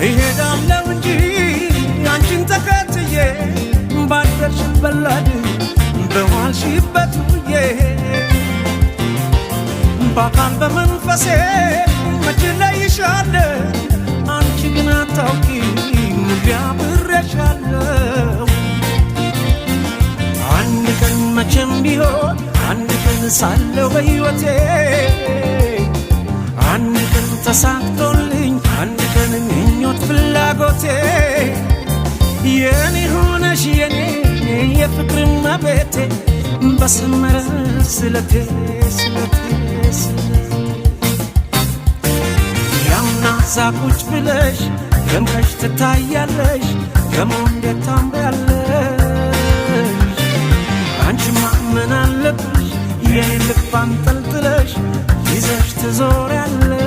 እሄዳለሁ እንጂ አንቺን ተከትዬ፣ ባደርሽበት ላድር፣ በዋልሽበት ውዬ። በአካል በመንፈሴ መች እለይሻለሁ፣ አንቺ ግን አታውቂም አብሬሻለሁ። አንድ ቀን መቼም ቢሆን፣ አንድ ቀን ሳለው በሕይወቴ፣ አንድ ቀን ተሳክቶልኝ፣ አንድ ቀን ምኞት ፍላጎቴ፣ የኔ ሆነሽ የኔ የፍቅር እመቤቴ፣ በሰመረ ስለቴ ስለቴ ስለቴ። ያምና ዛቁጭ ብለሽ ደምቀሽ ትታያለሽ፣ ደሞ እንዴት ታምሪያለሽ! አንቺማ ምን አለብሽ የኔን ልብ አንጠልጥለሽ ይዘሽ ትዞሪያለሽ።